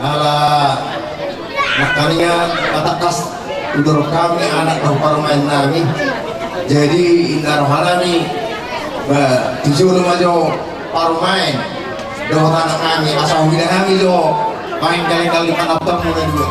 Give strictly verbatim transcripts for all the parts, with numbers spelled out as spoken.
Ala nangkaningan, matangkas hudok hami anak dohot parumaen nami. Jadi inna roha nami, ba, tu jolo ma jo parumaen dohot anak nami, asa huida hami jo main kaleng-kaleng manoptong muna dua.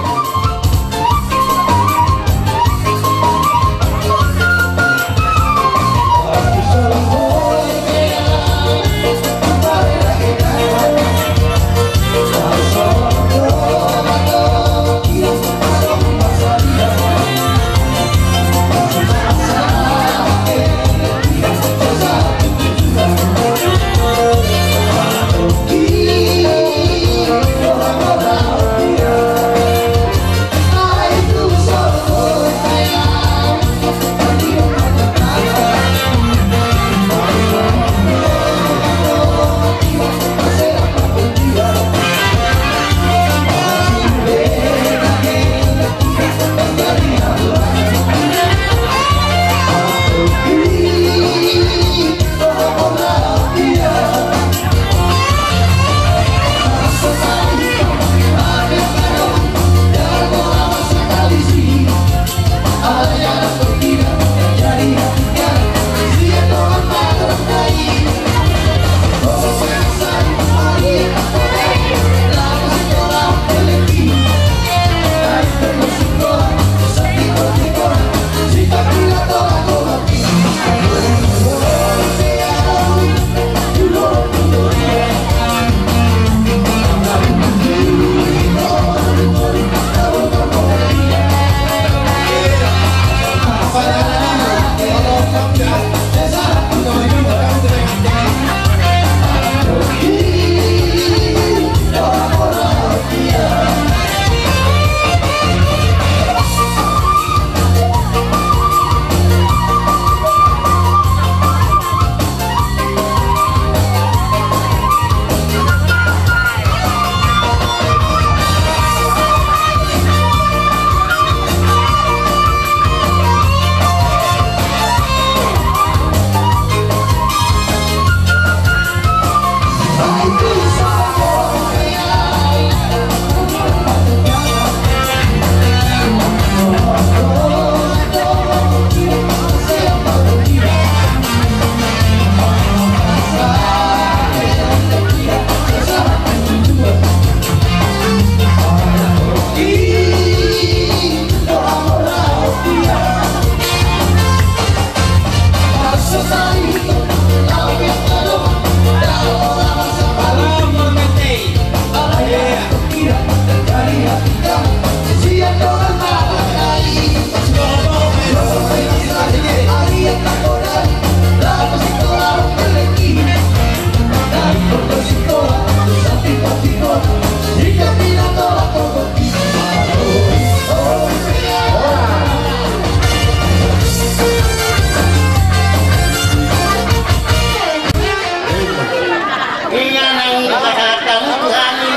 Inna nang pasahat hamu tu hami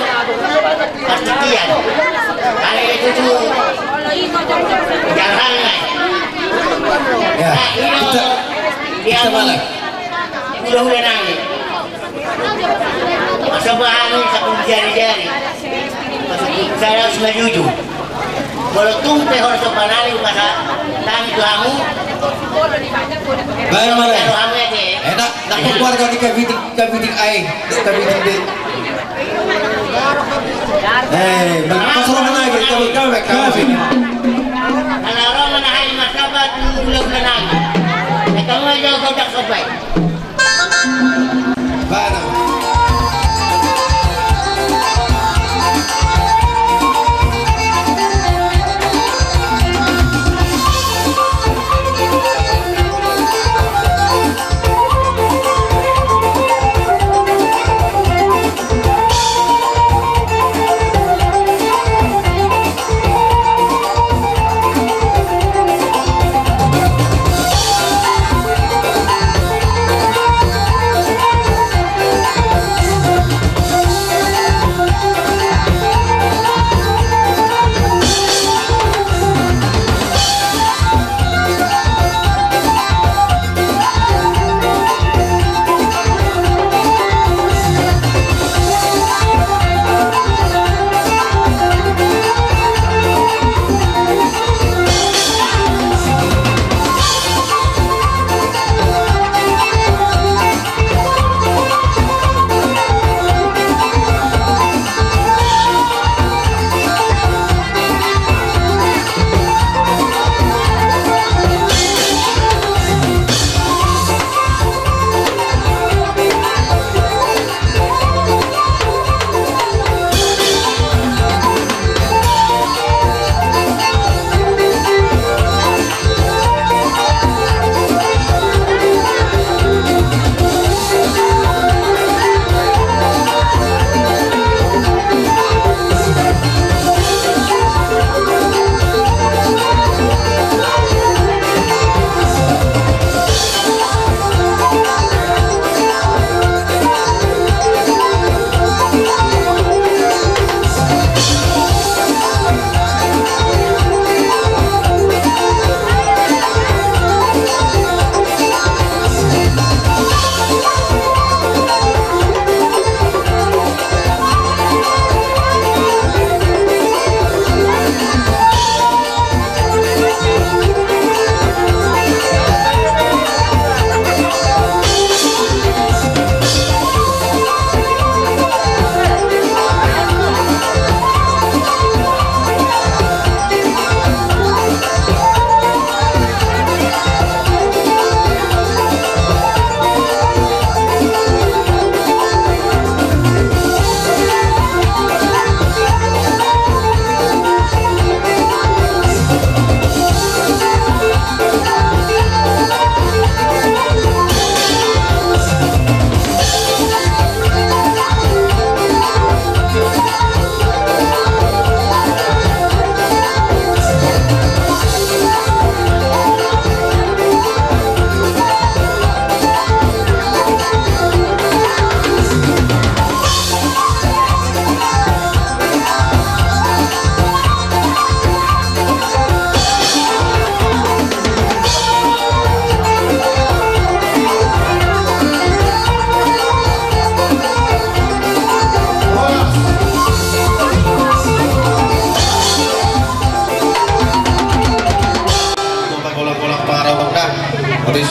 partingkian. Hami tutu jarang. Ya, kita, kita malam. Hula-hula nami. Asa bahan sampulu jari-jari. Saya harus menuju. Molo tung pe hona sopa nami, asa tani tu hamu. Baik, mari. Kalau hamu ya, Dek. Enak, nak keluarga di Kapiting, Kapiting ai, Kapiting be. Eh, bang, pas rohana lagi, kami, kami, kami. Kalau rohana hai, mas, apa tu, belum menang. Kita mau jauh kotak sopai.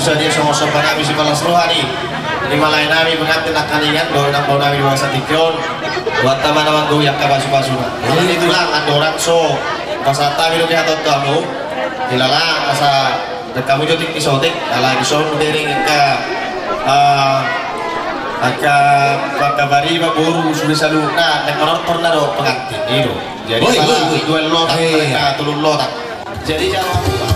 Sadia songon somba nami sipalas roha ni, ni malae nami pengantin nangkaningan dohot nang bau nami di bagasan tingki on. Buat tama na manggohi angka pasu-pasuna. Alani tulang, andorang so pasahat hami dope hata on tu hamu, hilala asa dengke hamu jo tingki sotik, ala dison dereng angka, ah, angka, angka pariban boru sude saluhutna, naeng manortor na do pengantin, i do. Jadi, oi, pala oi, oi, dua lotak, eh, mereka tolu lotak. Jadi, jangan lupa.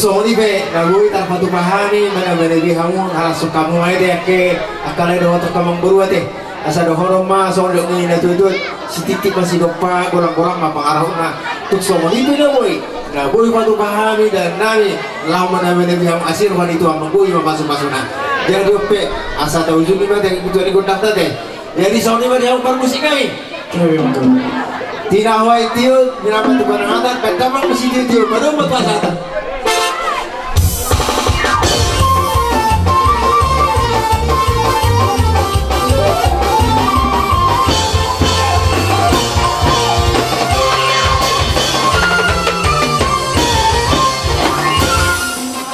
Songon i pe na boi tarpatupa hami, manamanami hamu, ala sungkamu ma i te, angka, angka lae dohot angka amangboru ate. Asa dohonon ma songon didok ni na tuatua, sititi ma sidompa, golang-golang ma pangarahutna. Tung songon i pe na boi, na boi patupa hami dalan nami, laho manamanami hamu, asi roha ni Tuhan ma boi ma pasupasuna. Jadi on pe, asa taujungi ma te kebutuhan ni gondang ta te. Jadi songon i ma di hamu parmusik nami. Tina ho aek tiur, tina ho aek tiur, pada ma musik tiur-tiur, pada ma tu asa.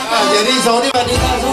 Ah, jadi songon i ma di tasu.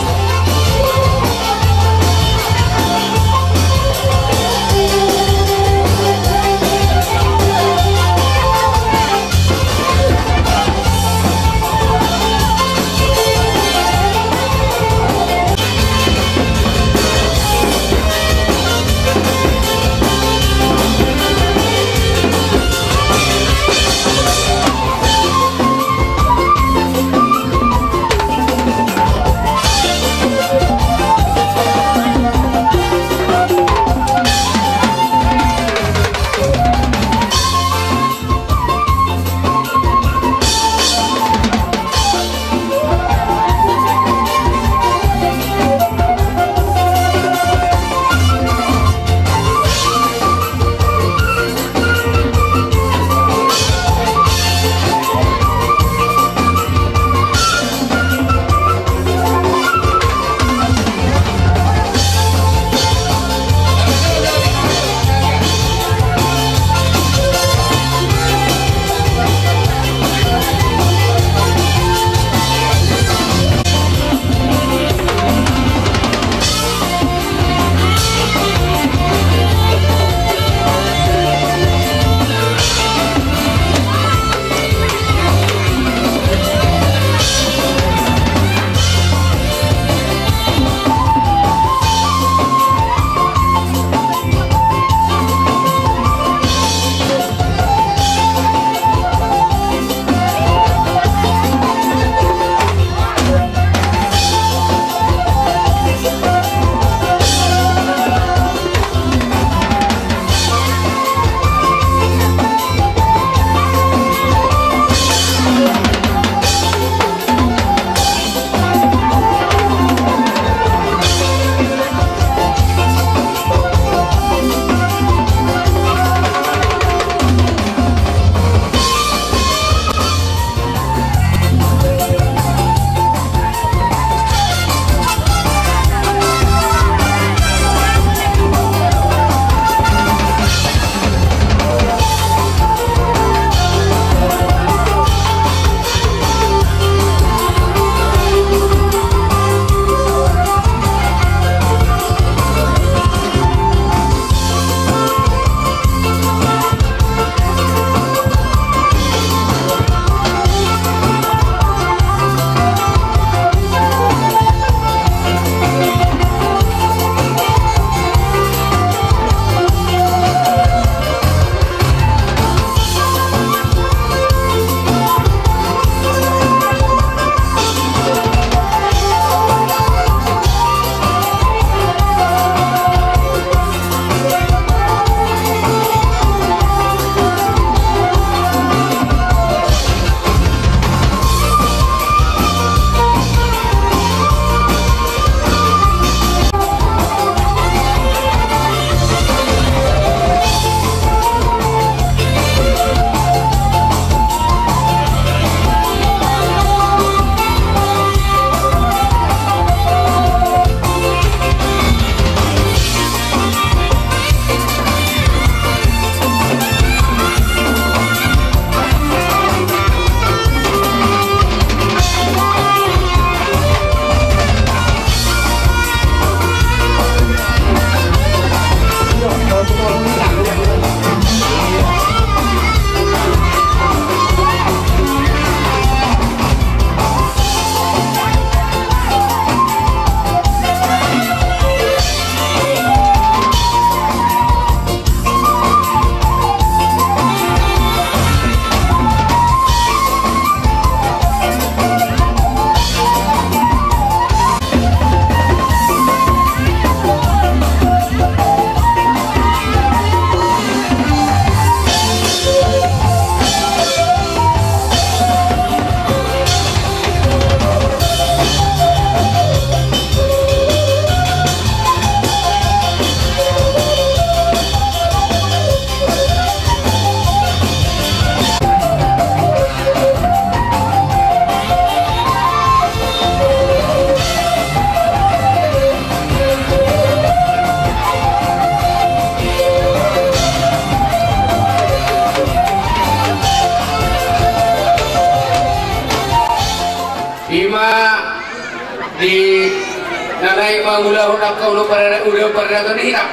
Ulaon angka ulaon parada-, ulaon paradaton ni hita.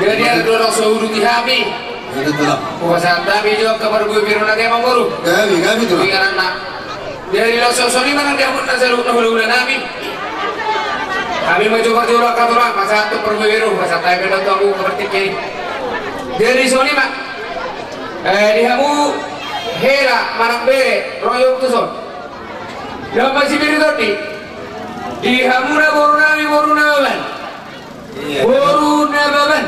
Jadi, ala do na so uduti hami. Hupasahat hami jo angka parbue beru nami, amangboru. Gabe, gabe, Tulang. Inganan na. Jadi, laos songon i ma nang di hamu na saluhutna hulahula nami. Hami ma jo parjolo, angka Tulang, pasahat tu parbue beru, pasahat hami ma tu hamu angka partingkian i. Jadi, songon i ma. Eh, di hamu hela manang bere, ro jo tuson. Dapot sipir tondi. Di hamuna boru nami, boru Nababan. Iya. Boru Nababan.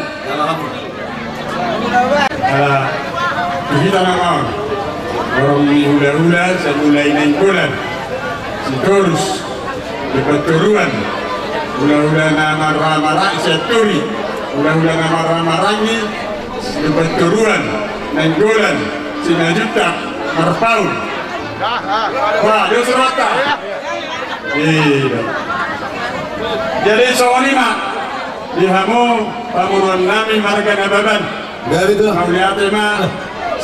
Ala, di hita na on. Boru ni hulahula, Simanjuntak, Nainggolan, Sitorus, Lumban Toruan, hulahula na marhaha maranggi, Sianturi, hulahula na marhaha maranggi, Lumban Toruan, Nainggolan, Simanjuntak, Marpaung. Wah, dia suruh apa? Iya. Jadi, songon i ma di hamu pamoruon nami marga Nababan. Gabe, Tulang. Mauliate ma,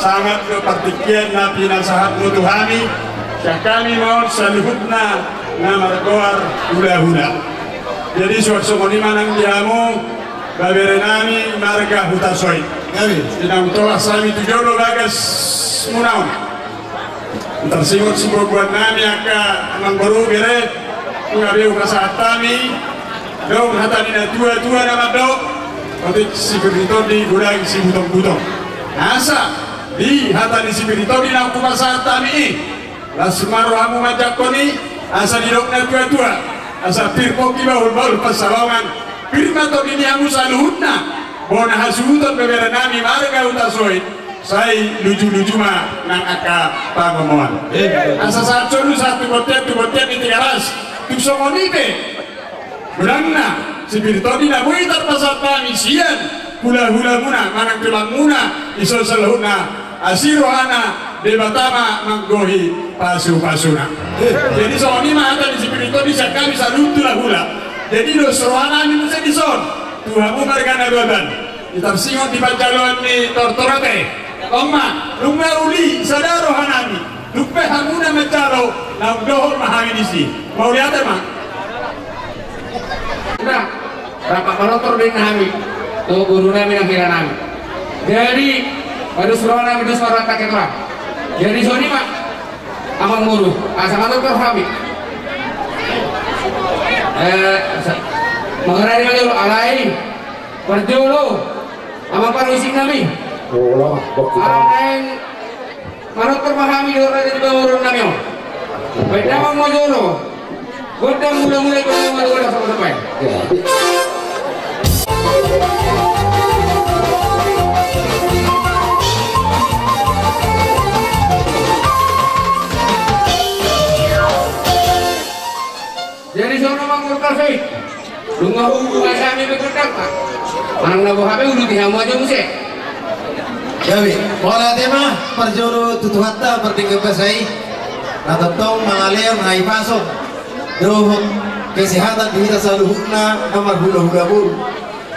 sangap do partingkian na pinasahatmu tu hami, sian hami ma on saluhutna na margoar hulahula. Jadi, suang songon i ma nang di hamu, babere nami marga Hutasoit. Gabe. Di na tolhas hami tu jolo bagasmuna on. Tarsingot sibuanbuan nami angka amangboru, bere, nunga be hupasahat hami, adong hata ni natuatua na mandok, otik sipir ni tondi godang sibutongbutong. Asa di hata ni sipir ni tondi na hupasahat hami i, las ma rohamu manjangkon i, asa didok natuatua, asa pir pongki bahulbahul pansalongan, pir ma tondi ni hamu saluhutna bona hasuhuton, babere nami marga Hutasoit. Sai lujuluju ma nang angka pangomoan. Asa sahat solu, sahat tu bontean, tu bontean ni Tigaras. Tung songon i pe godangna sipir tondi na boi tarpasahat hami sian hulahulamuna manang tulangmuna, dison saluhutna asi rohana, Debata ma manggohi pasupasuna. Jadi songon i ma hata ni sipir ni tondi sian hami saluhut hulahula. Jadi dos rohanami muse dison tu hamu marga Nababan. Di tarsingot di panjaloan ni tortor ate. Tong ma, nunga uli sada rohanami. Dung pe hamuna manjalo, naung dohot ma hami disi. Mauliate ma. Nah, rap manortor do inna hami tu boru nami nang hela nami. Jadi, dos rohanami, dos ma rohanta, Tulang. Jadi, songon i ma. Amangboru, asa manortor hami. Eh, sa-, mangarani ma jolo, alai parjolo, amang parmusik nami. Olo, bok kita. Alai manortor ma hami dohot raja ni pamoruon nami on. Baen damang ma jolo. Gondang mulamula, gondang mulamula, sama-sama. Ya. Jadi songon i ma, Amang Murtalsoi. Nunga hubuhai hami be gondang, Pak. Manang na boha pe, uduti hamu aja muse. Gabe, mauliate ma parjolo tu Tuhanta pardenggan basa i. Na tongtong mangalehon hahipason dohot kesehatan di hita saluhutna na marhulahula boru.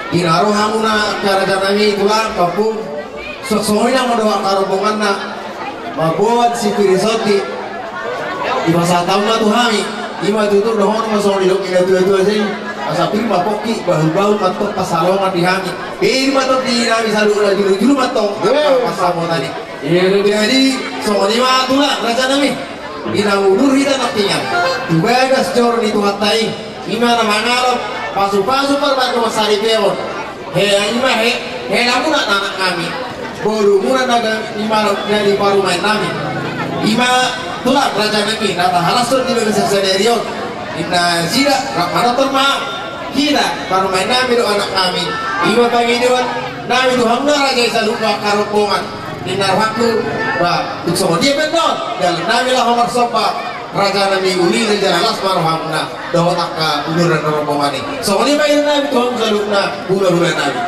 Di na ro hamuna angka raja nami, Tulang, Ompung, songon i nang ma dohot angka rombonganna, mamboan sipir ni tondi, dipasahat hamu ma tu hami. I ma tutu dohonon ma songon nidok ni natuatua i, asa pir ma pongki, bahulbahul ma tong pansalongan di hami. Pir ma tondi nami saluhutna, julujulu ma tong angka pansamotan i. Jadi songon i ma, Tulang, raja nami. Di na udur hita nangkiningan tu bagas joro ni Tuhanta i, i ma na mangalap pasupasu parbadongan saripeon. Hea, i ma he, helamuna na anak nami, borumuna na ga-, i ma na di parumaen nami. I ma, Tulang, raja nami, na tahalashon di bagasan sadari on. Di nasida rap manortor ma hita, parumaen nami dohot anak nami. I ma pangidoan nami tu hamuna raja i saluhut angka rombongan. Ninna rohangku, ba, tung songon dia pe annon, dalan nami laho marsomba, raja nami, uli na jala las ma rohamuna dohot angka uduran rombongan i. Songon i ma pangidoan nami tu hamu saluhutna hulahula nami.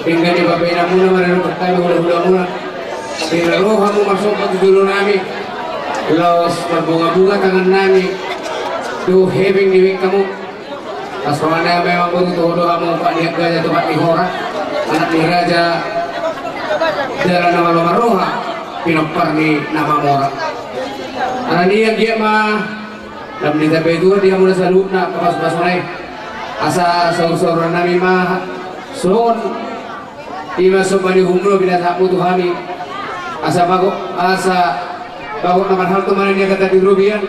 Denggan ni pambahenanmuna, maradophon hami hulahulamuna. Di na ro hamu marsomba tu jolonami, laos marbungabunga tangannami tu hepeng ni bengkamu. Laos rohana memang boru tu ho do hamu, umpat ni Anggaja, topak ni Hora, anak ni raja, jala na malo marroha, pinompar ni na mamora. Alani i anggiat ma lam ditambai Tuhan di hamu na saluhutna pasupasu na i. Asa saursaurannami ma songon i ma somba ni uhummu na pinasahatmu tu hami. Asa bagot, asa bagot na marhalto ma na niagatan di robean.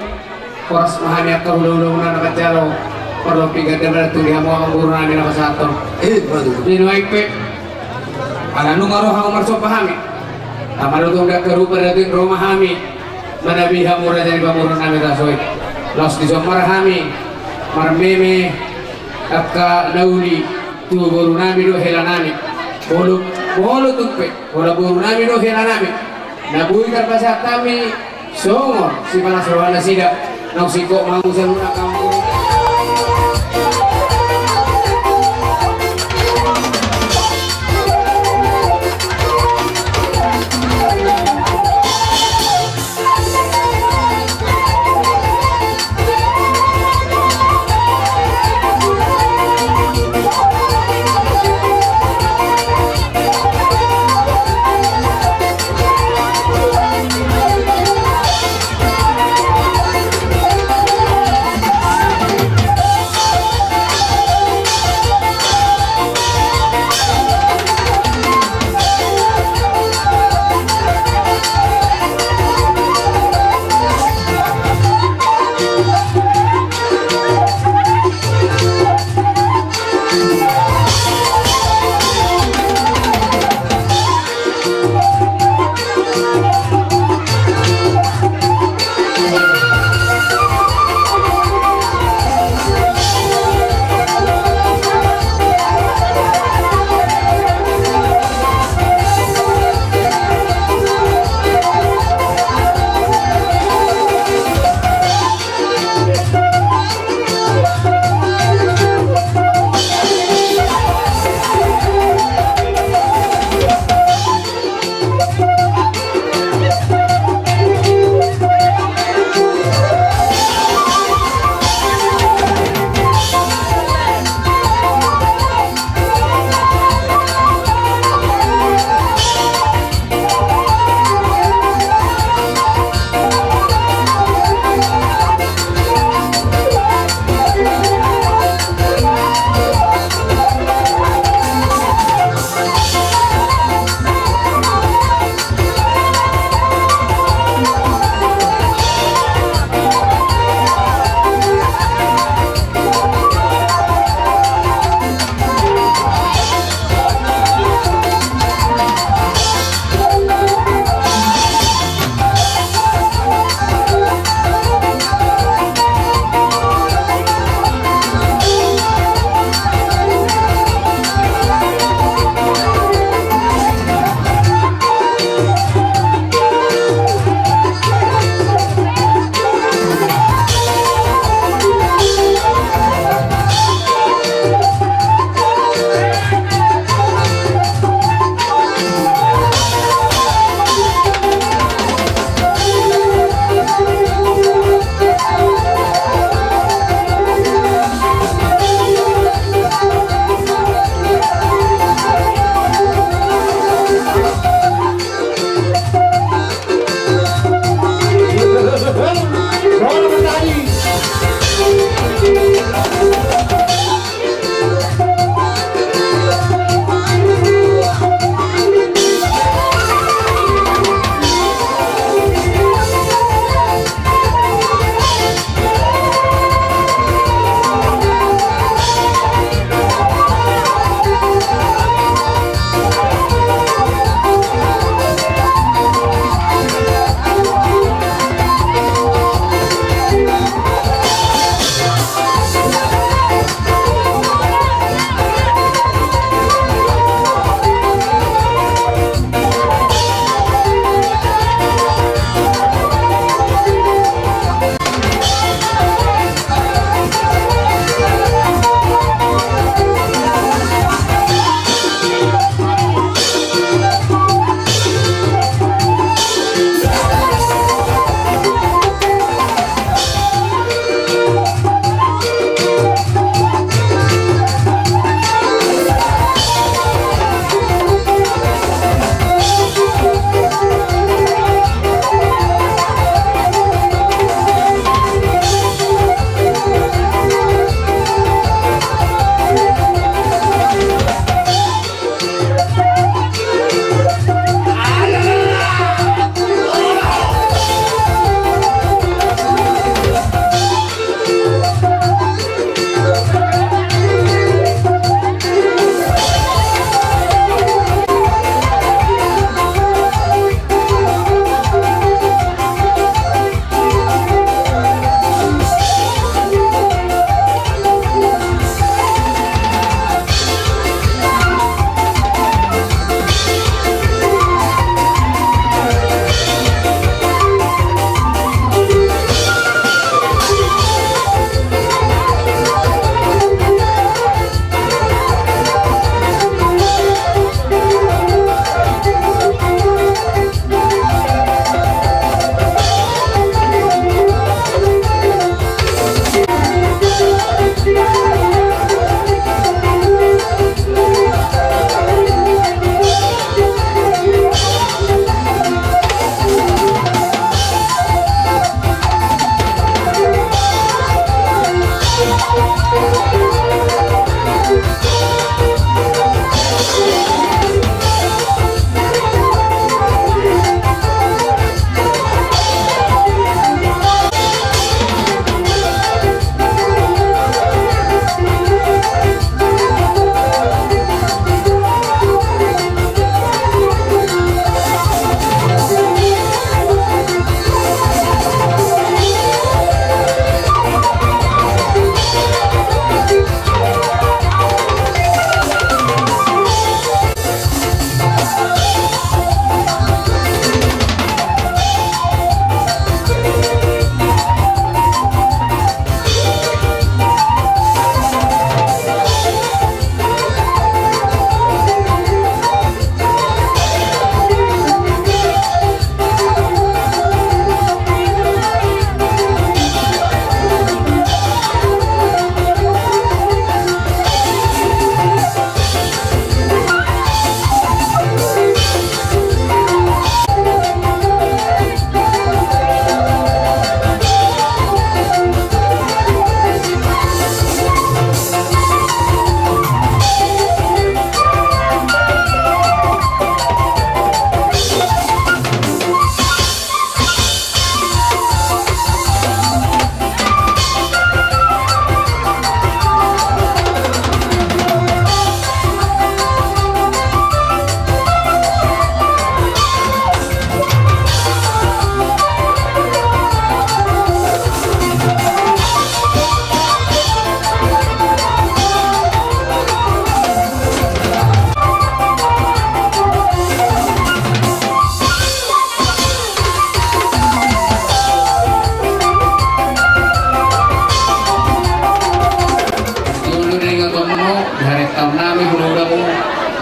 Horas ma hami angka hulahulamuna na manjalo parlompi ganda manantu di hamu amangborunami na pasahathon. Eh, baru. Di nuaeng pe, ala nunga ro hamu marsomba hami, tama do tong di angka rupa da tu i, ro ma hami manabi hamu raja ni pamoruonnami raso i. Laos dison ma ra hami marmeme angka na uli tu borunami dohot helanami. Molo, molo tung pe holan borunami dohot helanami na boi tarpasahat hami songon sipalas roha nasida, naung singkop ma hamu saluhutna angka amangboru.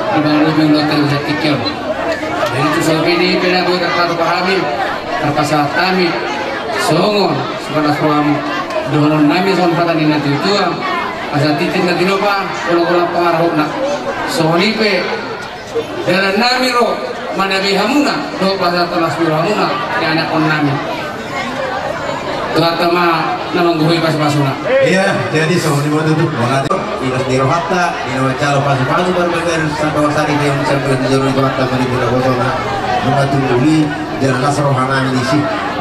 Di bawah lubung dohot di tingki on. Jadi tu so bini pena boi tarpatupa hami, tarpasahat hami songon sipalas rohamu. Dohonon nami songon hata ni natuatua, asa tintin na tinopa, olo-olo pangarahutna. Songon i pe dalan nami ro manabi hamuna dohot pasahat las ni rohamuna di anakkon nami. Tuhanta ma na manggohi pasupasuna. Ia, jadi songon i ma tutu. Mauliate, ilas ni rohanta, di na manjalo pasupasu parbagasan Saripeon, sampe di jolo ni Tuhanta, mari kita bosona. Nunga tumuli jala las roha nami disi.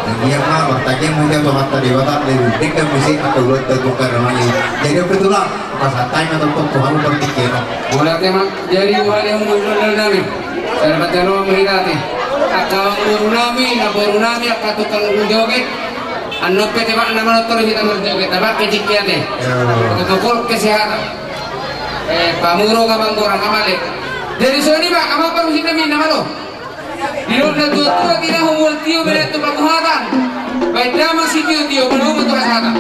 Denggan ma martangiang muse tu Amanta Debata, lebih denggan muse angka ulaonta tu angka na mangihut. Jadi on pe tulang, pasahat hami ma tongtong tu hamu partingkian on. Mauliate ma. Jadi boha di hamu boru nami? Sada bahen hamu ma hita ate. Angka boru nami, na boru nami, angka tukang joget. Annon pe tebak nama nonton hita marjoget, tebak ke jiki ate. Protokol kesehatan. Eh, pamuro ka manggora ka male. Jadi songon i ma, amang parmusik nami, nama lo. Didok natuatua, tinahu mual tio, beda tu pamuhatan. Baen damang sitiotio, molo tu hasahatan.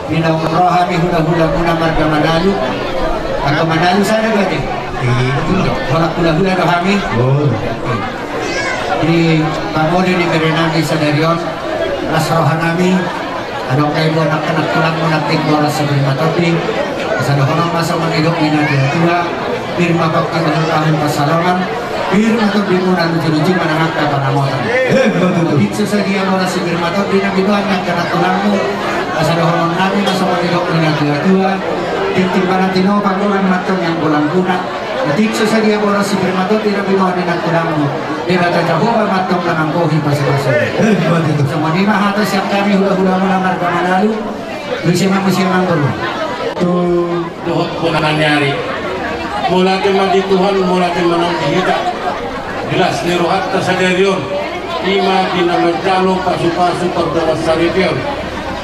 Di na umroha ni hula-hula muna marga Manalu. Angka Manalu sada berarti. Iya, betul. Holan hula-hula do hami. Oh. Di pamuli ni bere nami sadari on, las roha nami. Adong na iboan angka na tulang muna, tingki boras sipir matondi. Asa dohonon ma songon nidok ni natuatua. Pir ma pangkat, pahul pahul pansalongan. Pir ma tondi muna, luju-luju manang angka pangamotan. Eh, betul, betul. Asa sadia boras sipir matondi na binoan ni angka na tulangmu. Asa dohonon nami ma songon nidok ni natuatua. Tintin ma na tinopa, golang ma antong nian golang guna. Asa sadia boras sipir matondi na binoan ni na tulangmu. Debata Jahowa ma antong na manggohi pasupasu. Eh, betul, betul. Songon i ma hata sian hami hula-hula muna marga Manalu. Muse ma, muse ma, boru. Tu dohot bona naniari. Mauliate ma di Tuhan, mauliate ma nang di hita. Di las ni rohanta sadari on, i ma di na manjalo pasupasu pardongan saripeon,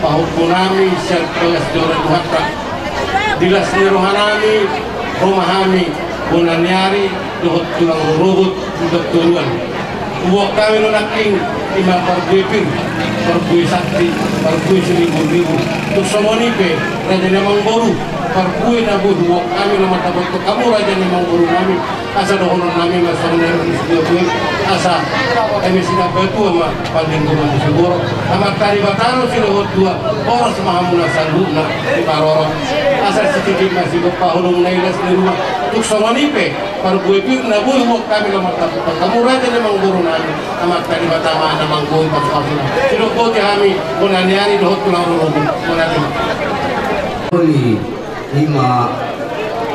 pahompu nami sian bagas joro ni Tuhanta. Di las ni rohanami, ro ma hami, bona ni ari, dohot tulang rorobot, di partoruan. Huboan hami do nangkin, ima parbue pir, parbue santi, parbue siribur-ribur. Tung songon i pe, raja ni amangboru, parbue na boi huboan hami na mardapothon hamu raja ni amangboru nami, asa dohononnami ma songon na nidok ni situa-tua i, asa eme sitambatua ma pallinggoman ni siborok. Amanta Debata do sidohot tua, horas ma hamuna saluhutna diparorot. Asa sititi ma sigompa holong na ilas ni ruma. Tung songon i pe, parbue pir na boi huboan hami na mardapothon hamu raja ni amangboru nami, Amanta Debata ma na manggohi pasu-pasuna. Sidok boti hami, bona ni ari dohot tulang rorobot, bona ni ari. Ima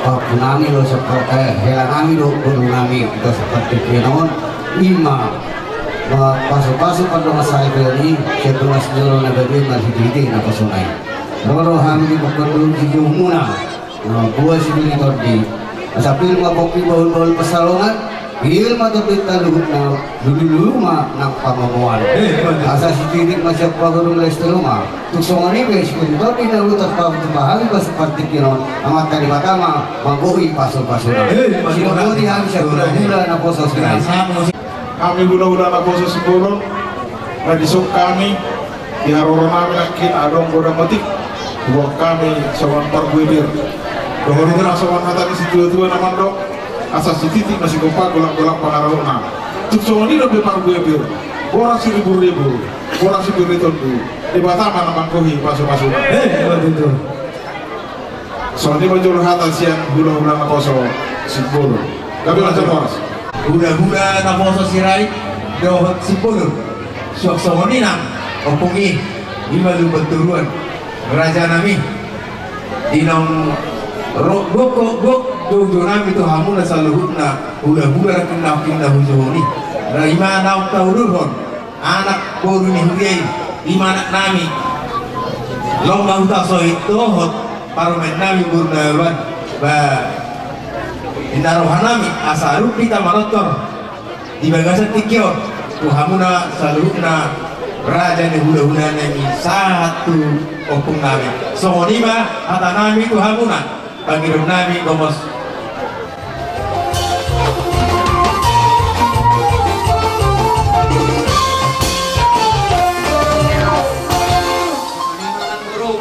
pahompunami do sahat, eh, helanami do borunami do sahat tingki on, ima, ma, pasu-pasu pardongansaripeon i, sian tunas jolo na gabe marhite-hite naposona i. Ro do hami di pangkonduk jujumuna, na bua sibiri tondi. Asa pir ma pongki bahul-bahul pansalongan, pir ma tondinta luhutna, lulu-lulu ma nang pangomoan. Eh, betul. Asa sititik ma sian pagodung les telu ma. Tung songon i pe sipir tondi na luhut tarpatupa hami pasu-pasu tingki on, Amanta Debata ma manggohi pasu-pasuna. Eh, betul. Sidok boti hami sian hula-hula naposo Sirait. Hami hula-hula naposo Simbolon, na dison hami, di haroronami nangkin adong godang otik, huboan hami songon parbue pir. Dohononna songon hata ni situa-tua na mandok, asa sititik ma sigompa, golap-golap pangarahutna. Tung songon i dope parbue pir, boras siribur-ribur, boras sibiri tondi, Debata ma na manggohi pasu-pasuna. Eh, betul. Songon i ma jolo hata sian hula-hula naposo Simbolon. Gabe ma jolo horas. Hula-hula naposo Sirait dohot Simbolon. Suang songon i nang ompung i, ima lumbang toruan rajanami. Di naung ro gok, gok, gok joujounami tu hamuna saluhutna hula-hula nangkin na hujou on i. Ima naung taulurhon anak boru ni huria i, ima anaknami. Long ma hutasohot dohot parumaennami boru na uluan, ba, ninna rohanami asa rap hita manortor di bagasan tingki on tu hamuna saluhutna raja ni hula-hulanami sahat tu ompungnami. Songon i ma hatanami tu hamuna. Pangidomnami gomos.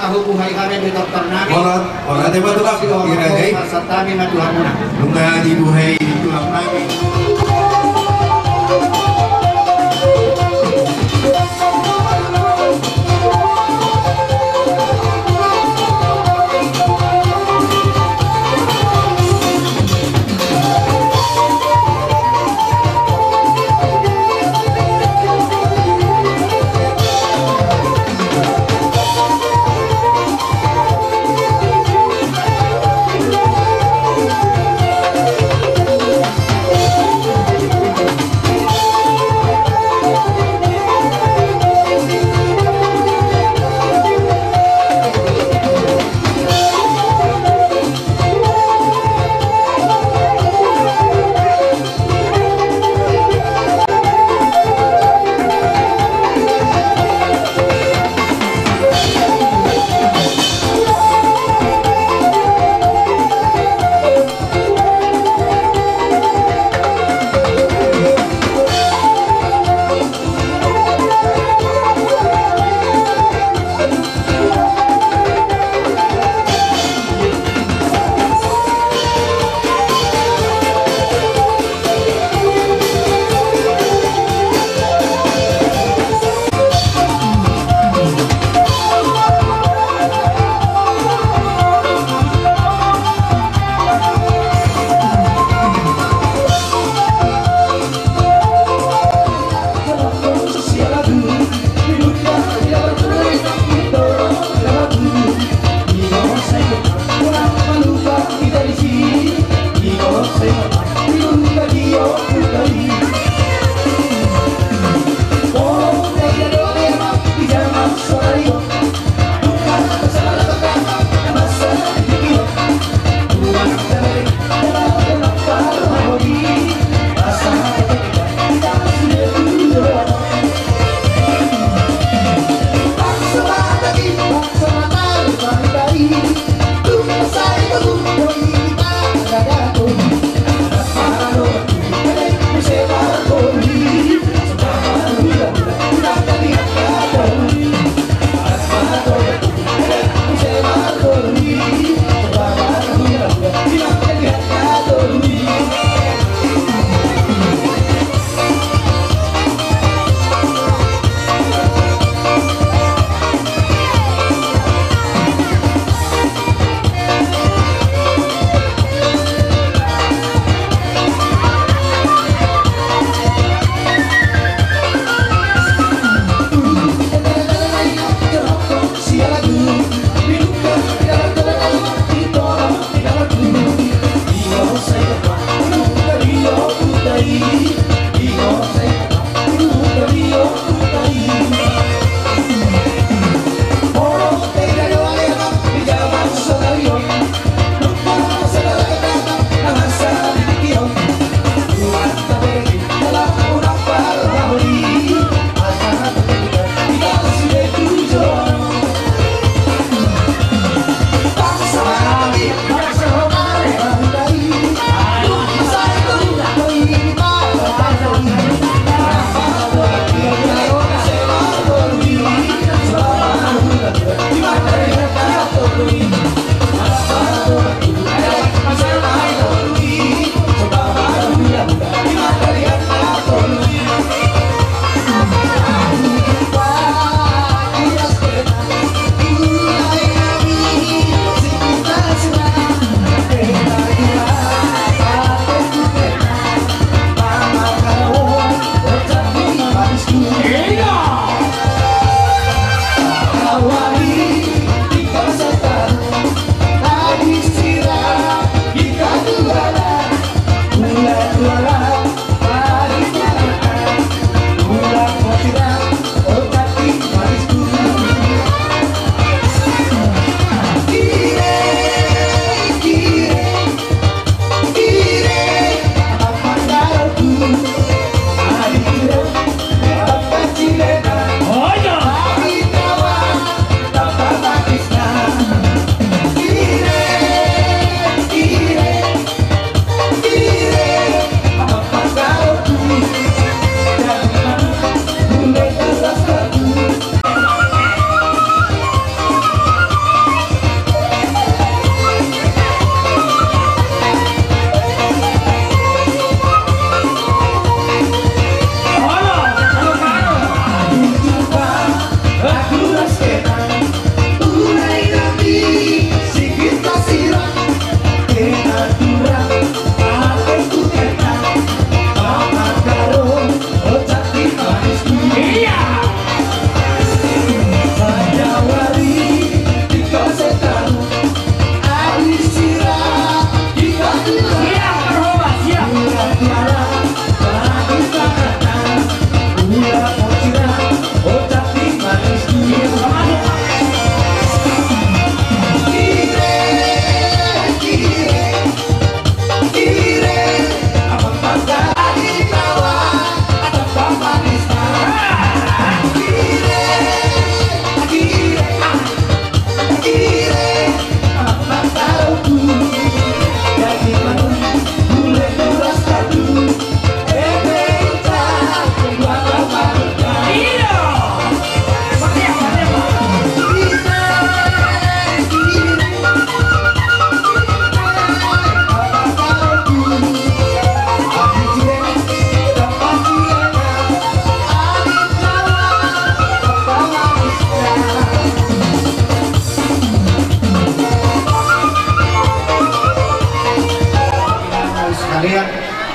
Ahu buhai hami di dokter nami. Horas, horas, tema tulang. Kira, eh. Santami na Tuhan muna. Nunga dibuhai tulang nami.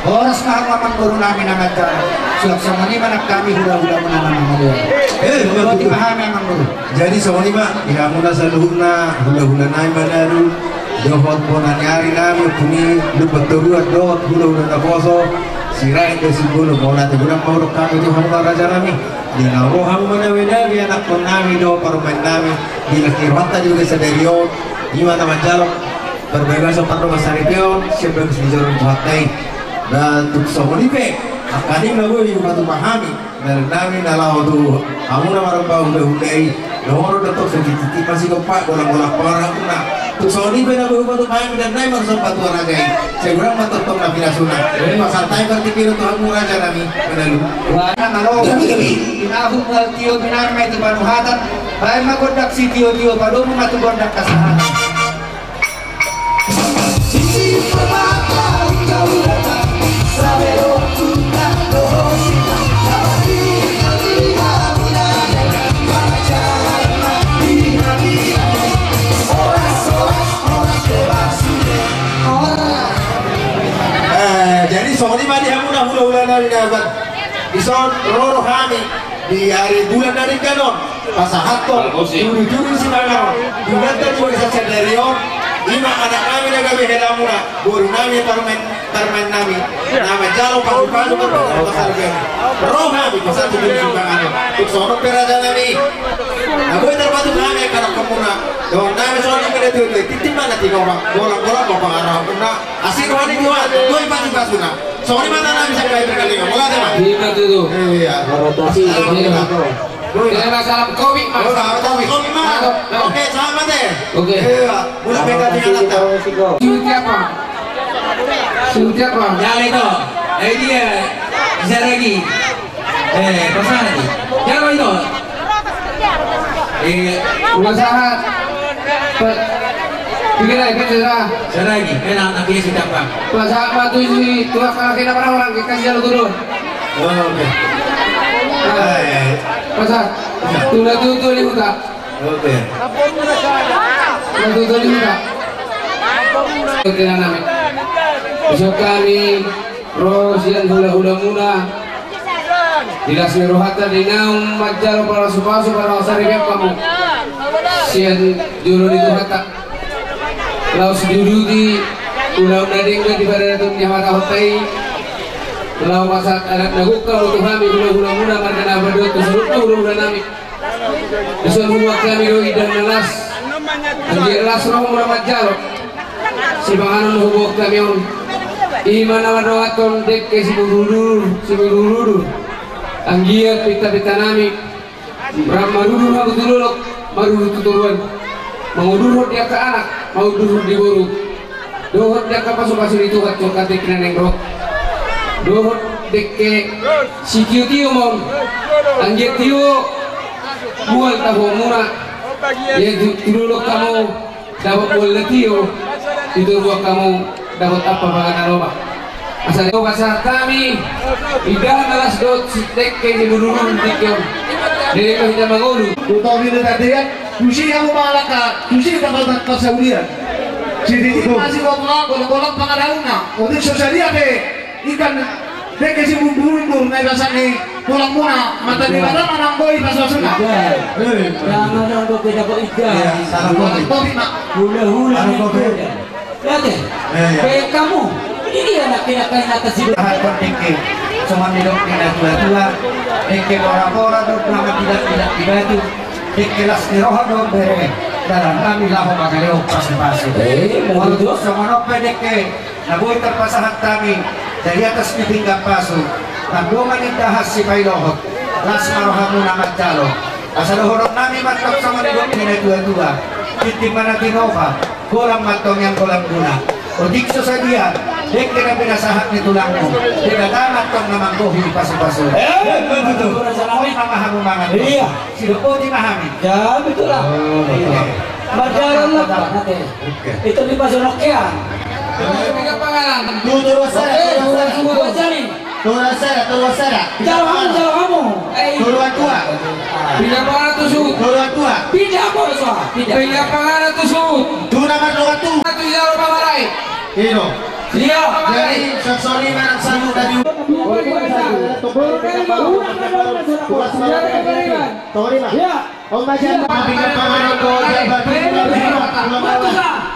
Horas ma hamu amangboru nami na manjalo. Suang songon i ma nang hami hulahula muna na manjalo. Eh, betul, betul. Jadi songon i ma di hamuna saluhutna hulahula nami Manalu, dohot bona ni ari nami, Ompu ni Lumban Toruan, dohot hulahula naposo Sirait do Simbolon. Mauliate godang ma hudok hami tu hamuna raja nami. Di na ro hamu manawe-nawe anakkon nami dohot parumaen nami, di las ni rohanta di bagasan sadari on, i ma na manjalo parbagason pardongansaripeon sian bagas ni joro ni Tuhanta i. Ba tung songon i pe, angka na boi dipatupa hami dalan nami na laho tu hamuna marhite hulahula i, dohot dohot tong sititi-titi ma sigompa, golang-golang pangarahutna. Tung songon i pe na boi dipatupa hami dalan nami marsomba tu haraga i. Sai godang ma tongtong na pinasuna. Pasahat hami partingkian tu hamu raja nami Manalu. Wah, na ro. Gabe, gabe. Inahum ngal tio binarma itu panuhatan. Baen ma gondang sitio-tio, padomu ma tu gondang hasahatan. Eh, jadi songon i ma di hamuna hulahula nami na baen. Dison ro do hami di ari bulan na denggan on pasahathon tudu-tudu sipanganon di bagasan sadari on. I ma anak nami na gabe helamuna, boru nami parumaen, parumaen nami na manjalo pasu-pasu pardongansaripeon. Ro hami pasahat tudu-tudu sipanganon. Tung songon i pe raja nami, na boi tarpatupa hami angka anakkonmuna dohot nami songon i pe na tutu, tintin ma na tinopa, golang-golang ma pangarahutna. Asi roha ni Tuhan, boi pasu-pasuna. Songon i ma tanami sangkap berkali. Mauliate ma. Ima tutu. Iya. Terima salam kopi, Mas. Oh, salam kopi, Mas. Oke, selamat ya. Oke. Iya. Mulai beta tinggal. Suti apa? Suti apa? Jale to. Eh, dia. Bisa lagi. Eh, pasahat i. Jalo ito. Eh, pasahat. Pikir aja, pikir aja. Sana lagi. Eh, nak, nak, dia sudah, Bang. Pasahat ma tu si tuak kalaki na orang-orang, kita jalo turun. Oh, oke. Pasahat. Tunda tutu di huta. Oke. Tunda tutu di huta. Oke, nami. Besok kami ro sian hula-hulamuna. Di las ni rohanta di naung manjalo pasu-pasu pardongansaripeon hamu sian jolo ni Tuhanta. Laos diuduti ulaon na denggan di paradaton ni hamatahonta i. Laos pasahat adat na gok hamu tu hami hula-hulamuna marga Nababan dohot tu saluhut hula-hula nami. Dison huboan hami do indahan na las. Anggiat las rohamuna manjalo sipanganon na huboan hami on. I ma na mandonganhon dengke simudur-udur, simudur-udur. Anggiat pinta-pinta nami rap marudur hamu tu dolok, marudur tu toruan. Mangudurhon di angka anak, mangudurhon di boru. Dohot di angka pasu-pasu ni Tuhan tu angka dengke na naeng ro. Dohot dengke sitio-tio ma on. Anggiat tio mual tahuonmuna. Ia tu, tu dolok hamu dapot mual na tio. Di toruan hamu dapot ampa pangan na lomak. Asa di pasahat hami indahan na las dohot dengke simudur-udur di tingki on. Dengke hita mangolu. Utang ini tadi kan. Tusi hamu mangalangka, tusi dapat parsaulian. Sititi ma sigompa, golang-golang pangarahutna. Otik so sadia pe ikan dengke simudur-udur na i pasahat ni tulangmuna, mata ni mata manang boi pasu-pasuna. Iya. Eh. Jangan dong, kok beda kok ikan. Iya, salah kopi. Kopi, Mak. Hula-hula. Salah kopi. Lihat deh. Iya, iya. Kayak kamu. Ini dia anak, anak, anak atas itu. Tahan kau dengke. Cuma didok ni na tua-tua. Dengke pora-pora dok nama tidak, tidak dibatu. Dengke las ni roha dohot bere, dalan nami laho mangalehon pasu-pasu. Eh, begitu. Songon on pe dengke na boi tarpasahat hami dari atas ni pinggan pasu, tandongan indahan sipailohot, las ma rohamuna manjalo. Asa dohonon nami mantong songon nidok ni na tua-tua, tintin ma na tinopa, golang mantong nian golang muna. Otik so sadia dengke na pinasahat ni tulangmu, Debata mantong na manggohi pasu-pasu. Eh, betul. Songon i ma hamu mangan. Iya. Sidok boti ma hami. Ya, betul lah. Oh, betul. Iya. Marjalan lah, Pak, nanti. Oke. Itu di Pasir Nokia. Tiga panganan. Tuh, tuh, saya, tuh, saya. Tuh, saya, tuh, saya. Jalo hamu, jalo hamu. Eh, tuh, dua, dua. Pindah panganan tu suhut. Tuh, dua, dua. Pindah apa, Pak? Pindah. Pindah panganan tu suhut. Tuh, nama dua, tuh. Satu jalo pamarai. Ino. Iya. Jadi, saksoni manang salu tadi. Iya.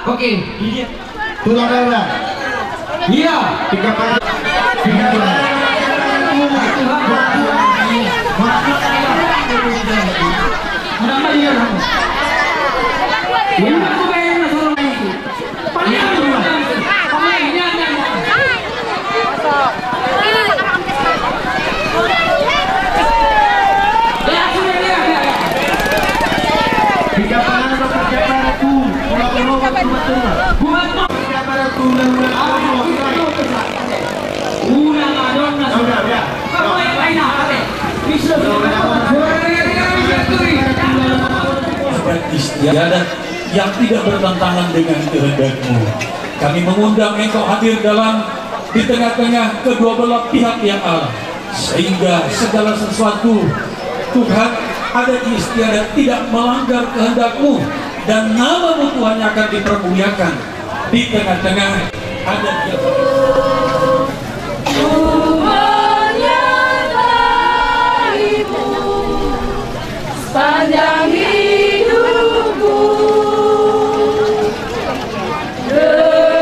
Oke. Tulang daerah. Iya. Tiga kali. Tiga kali. Istiadat yang tidak bertentangan dengan kehendak-Mu. Kami mengundang Engkau hadir dalam, di tengah-tengah kedua belah pihak yang ada, sehingga segala sesuatu, Tuhan, adat istiadat tidak melanggar kehendak-Mu, dan nama-Mu, Tuhan, yang akan dipermuliakan di tengah-tengah adat yang Sepanjang hidupku,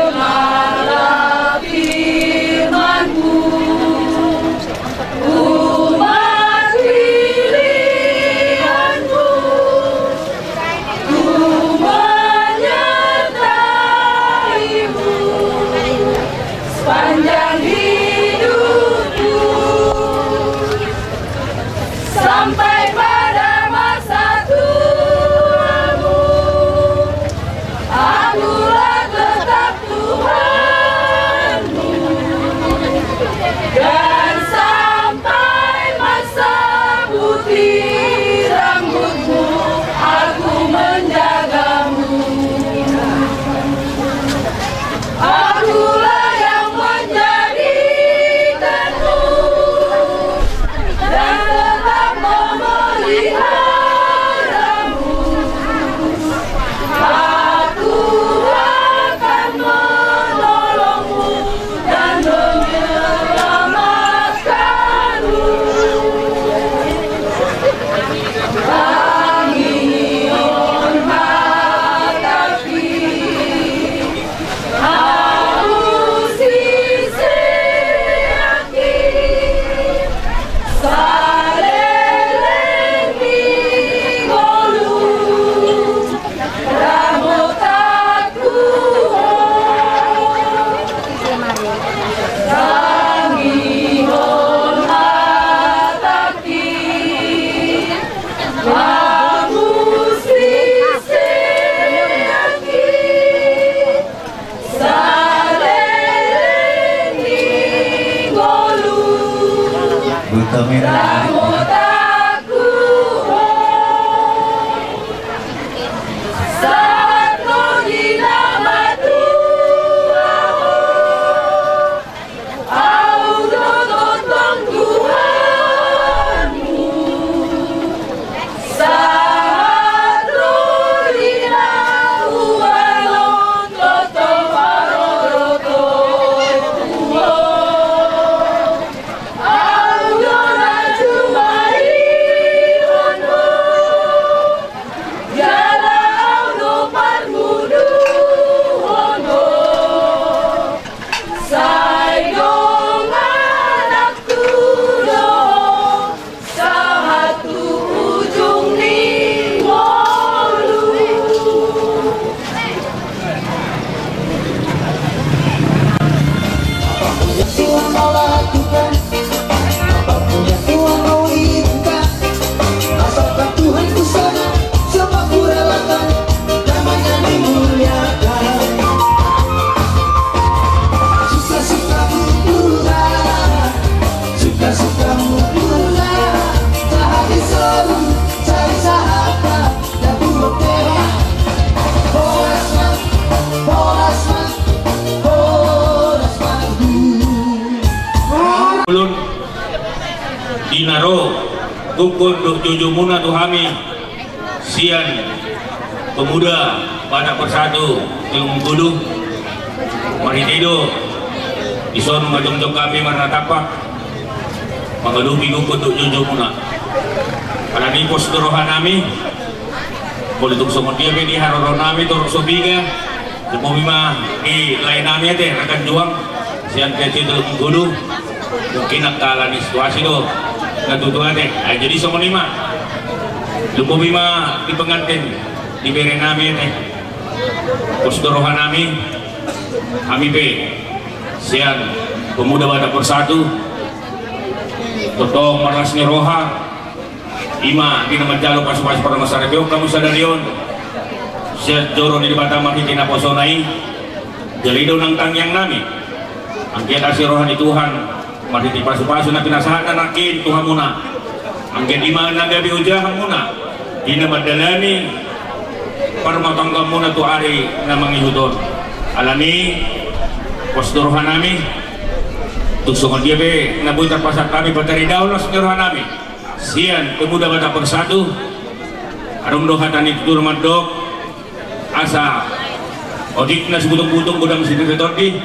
dengarlah firman-Mu, umat pilihan-Mu, ku menyertai-Mu sepanjang hidupku. Sampai pada masa tuamu, akulah tetap Tuhanmu. Dan sampai masa putih rambutmu, aku menjagamu. Akulah yang menjadikanmu dan tetap memeliharamu. Aku akan menolongmu dan menyelamatkanmu. Tangiang hataku. Saleleng ni ngolu. Buta merah. Ramotanku ho. Sahat do di na matua ho. Au do tongtong Tuhanmu. Sahat do di na hubahen tongtong parorotongku. Au do na jumalihon ho. Jala au do parngoluhon ho. Sai dongananku do ho sahat tu ujung ni ngolu. Apapun yang Tuhan mau lakukan, apapun yang Tuhan mau izinkan, asalkan Tuhan ku senang, semua ku relakan, namanya dimuliakan. Suka-sukamu Tuhan, suka-sukamu Tuhan, sahari solu, sahari sahata, dan buruk tera. Horas ma, horas ma, horas ma. Ulun di na ro, tungkon dohot jojomuna tu hami sian Pemuda Batak Bersatu Tinggung Gulu. Marhite do Dison ma jongjong hami marnatampak mangadopi gokhon dohot joujou muna. Alani pos do roha nami, molo tung songon dia pe di haroro nami torop so piga, lumobi ma di lae nami ate, rakan juang, sian P C T Tulungagung. Mungkin angka alani situasi do na tutu ate. Ai jadi songon i ma. Lumobi ma di pengantin, di bere nami ate. Pos do roha nami, hami pe sian Pemuda Batak Bersatu, tongtong marlas ni roha, i ma di na manjalo pasupasu parmasaripeon hamu sadari on, sian joro ni Debata marhite naposona i, jala i do nang tangiang nami. Anggiat asi roha ni Tuhan, marhite pasupasu na pinasahatna nangkin tu hamuna. Anggiat i ma na gabe ojahanmuna di na mandalani parrumatanggaonmuna tu ari na mangihut on. Alani pos do roha nami, tung songon dia pe na boi tarpasahat hami, pataridahon las ni roha nami sian Pemuda Batak Bersatu. Adong do hata ni tutur mandok, asa otik na sibutung-butung godang sititi tondi.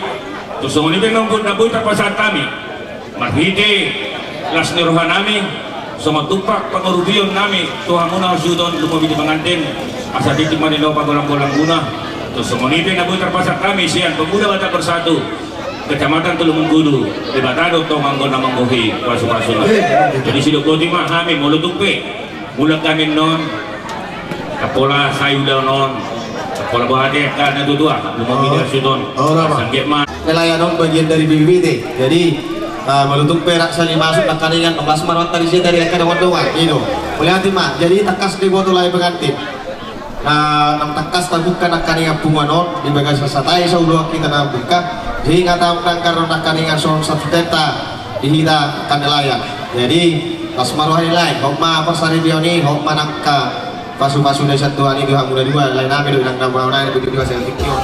Tung songon i pe na boi tarpasahat hami marhite las ni roha nami, songon tumpak pangurupion nami tu hamuna hasuhuton, lumobi di pengantin, asa tingki ma ninna pagolang-golang muna. Tung songon i pe na boi tarpasahat hami sian Pemuda Batak Bersatu Kecamatan Tulungagung, Debata do tongtong anggo na manggohi pasupasuna. Jadi sidok boti ma hami, molo tung pe mulak hami annon, pola sai ulaon on, pola boha ate angka na tuatua, lumobi di hasuhuton. Ora, Bang. Sangkep ma. Nelayan on bagian dari B P P T. Jadi, ah, molo tung pe rap sahali masuk nangkaningan, mas marwanta di sini dari angka dongan-dongan, gitu. Mauliate ma. Jadi tangkas diboto lae pengantin. Na, naung tangkas tabuka nangkaningan punguan on di bagasan satai saoloan hita na buka. Jadi nga tahu nangkar nangkaningan songon satu teta di hita angka nelayan. Jadi las ma roha ni lae, hot ma parsaripeon i, hot ma nangka pasupasu na sian Tuhan i tu hamu na dua, lae nami dohot inang nami, na dua sian tingki on.